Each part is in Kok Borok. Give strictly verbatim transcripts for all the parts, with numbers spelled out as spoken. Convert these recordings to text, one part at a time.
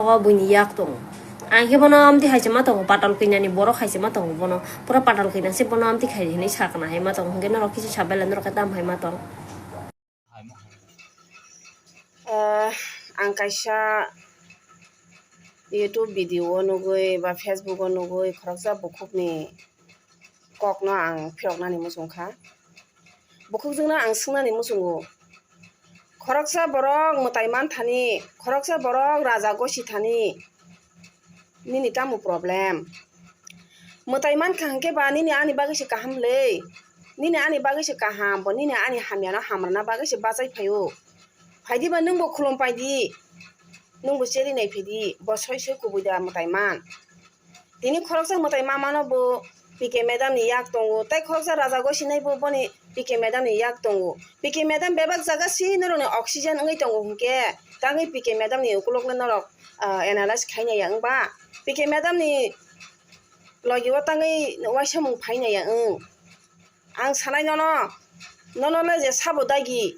O buini yak tongo. Ang khe bono amtwi hai se ma tongo, patal kanya ni borok hai se ma tongo bono. Pura patal kanya se bono amtwi khai hinwi sakna hai ma tongo. Hwnkhe norok kisa sabai lai norok khe tam hai ma tong. Ah, ang kaisa YouTube video o nugwi ba Facebook o nugwi khoroksa bukhukni kokno ang phiroknani muchung kha. Bukhukjwkno ang swngnani muchungo, khoroksa borok mwtai man thani, khoroksa borok raja gosi thani, nini tamo problem? Mwtai man kha hwnkhe ba nini ani bagwi se kaham le, nini ani bagwi se kaham, bo nini ani hamyano hamrwna bagwi se bachai phaio. Phaidi ba nwngbo khulum paidi, nwngbo cheri nai phidi, bo soi soi kubui da mwtai man. Tini khoroksa mwtai mamano bo P K madam ni yak tongo, tei khoroksa raja gosinai bo boni P K madam ni yak tongo. P K madam bebak jaga si norokni oxygen wngwi tongo hwnkhe, tangwi P K madam ni ukulok le norok, ah, analyze khainai ya wngba? P K madam ni logi o tangwi waisa mung phainai ya wng? Ang sanai nono, nono le je sabo dagi,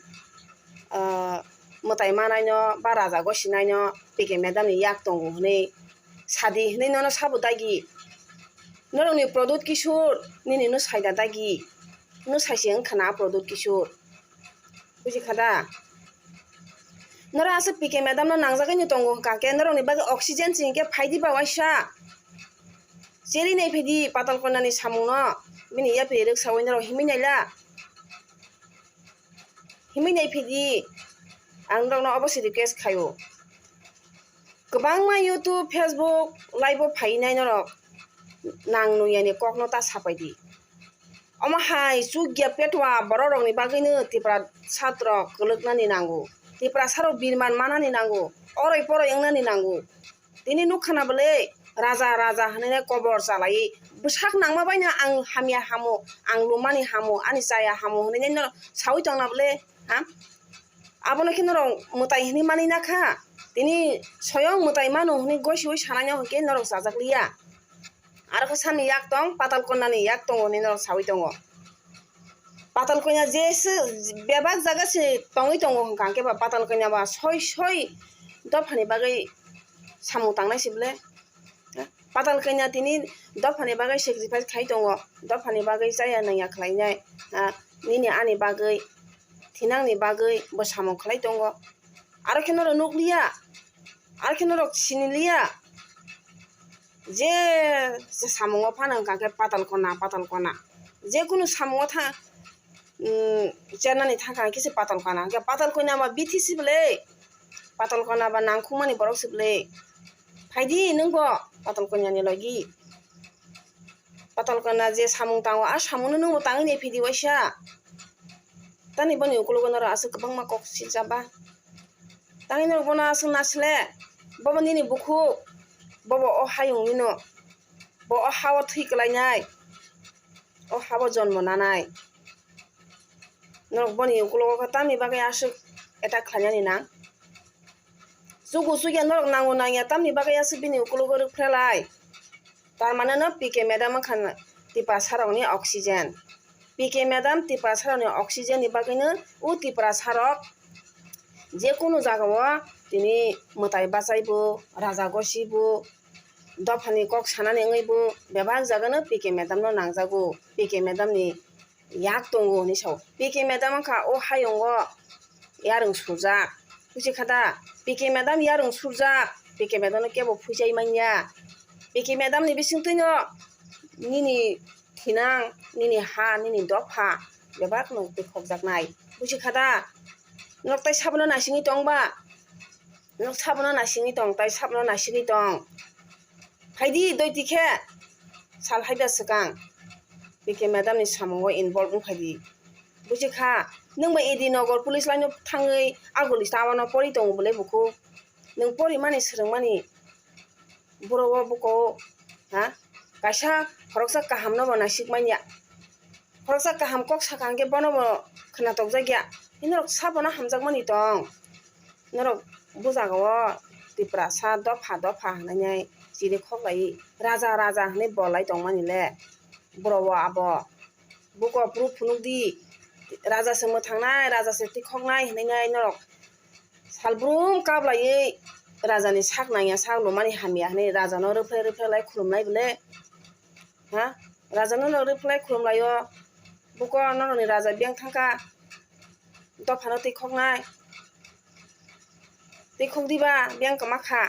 ah, mwtai manai no ba raja gosinai no P K madam ni yak tongo hwnwi sadi hwnwi nono sabo dagi. Norokni Pradyot Kishore nini no saida dagi, no saisi wngkha na Pradyot Kishore, buji kha da? Norok aswk P K madam no nangjagwi no tongo hwnkha khe norokni bagwi oxygen chini khe phaidi ba waisa. Cheri nai phidi patal konyani samungno, bini yapri rwksawi norok himwi naila, himwi nai phidi. Ang norokno obo se request khaio, kwbangma YouTube, Facebook live o phai nai norok nang nung yani kokno ta sapai di. Omo hai chukya petwa borok rokni bagwino Tiprasa rok kwlwknani nango, Tiprasa rok birman manani nango, oroi poroi wngnani nango. Tini nukha na bwle raja raja hinwi kobor chalai, bwsak nangma bai no ang hamya hamo, ang lumani hamo, ani chaya hamo hinwi no sawi tongna bwle, ha? Abono khe norok mwtai hinwi mani na kha, tini soyong mwtai mano hinwi gosiwi sanai no hwnkhe norok chajak liya. Aro khe sani yak tong, patal konyani yak tongo hinwi norok sawi tongo. Patal konya je se bebak jaga se tongwi tongo hwnkha, hwnkhe ba patal konya ba soi soi dophani bagwi samung tangnai se bwle. Patal konya tini dophani bagwi sacrifice khai tongo, dophani bagwi chaya nangya khlainai, ah, nini ani bagwi, thinangni bagwi bo samung khlai tongo. Aro khe norok nukliya, aro khe norok siniliya. Je, je samungo phano hwnkha khe patal kona, patal kona. Je kunu samungo tha-, mm, chernani thangkha khe se patal kona. Hwnkhe patal kona ba bithi se bwle, patal kona ba nangkhukmani borok se bwle. Phaidi nwngbo patal konyani logi. Patal kona je samung tango, a samungno nwngbo tangwi nai phidi waisa. Tani boni ukulogo norok aswk kwbangma kok silcha ba. Tangwi norok bono aswk nasle, bobo nini bukhuk, bobo o hayung nino, bo o hao thwi kwlainai, o hao jonmo nanai. Norok boni ukulogo khe tamni bagwi aswk attack khlainani nang? Chugo chukya norok nango nangya tamni bagwi aswk bini ukulogo rwkphrelai? Tar mane no P K madam wngkha Tiprasa rokni oxygen. P K madam Tiprasa rokni oxygen ni bagwino o Tiprasa rok je kunu jagao tini mwtai bachai bo, raja gosi bo, dophani kok sanani wngwi bo bebak jagano P K madam no nangjago, P K madam ni yak tongo hinwi sao. P K madam wngkha o hayungo yarwng surjak. Buji kha da? P K madam yarwng surjak. P K madam no kebo phuichai manya. P K madam ni bisingtwi no nini thinang, nini ha, nini dopha bebak no twi khokjaknai. Buji kha da? Norok tai sabono naisingwi tong ba? Norok sabono naisingwi tong, tai sabono naisingwi tong. Phaidi doi tikhe sal haiba swkang P K madam ni samungo involve wng phaidi. Buji kha, nwng bai A D Nagar police line o thangwi aguli tawano pori tongo bwle bukhuk. Nwng porimani swrwngmani buro o buko o, ha? Kaisa khoroksa kaham no bo naisik manya. Khoroksa kaham kok sakha hwnkhe bono bo khwnatok jakya. Norok sabono hamjakmani tong. Norok bujagao Tiprasa dopha dopha hwnwi chini khoklai raja raja hwnwi bolai tongmani le buro o abo buko proof phunuk di, raja se mwthangnai, raja se tikhoknai hwnwi norok salbrum kablaiwi rajani sak nangya, sak lomani hamya hinwi rajano rwphlai rwphlai lai khulumlai bole. Ha? Rajano no rwphlai khulumlaio. Buko norokni raja biyang thangkha. Dophano twi khoknai. Twi khok diba biyang kwma kha.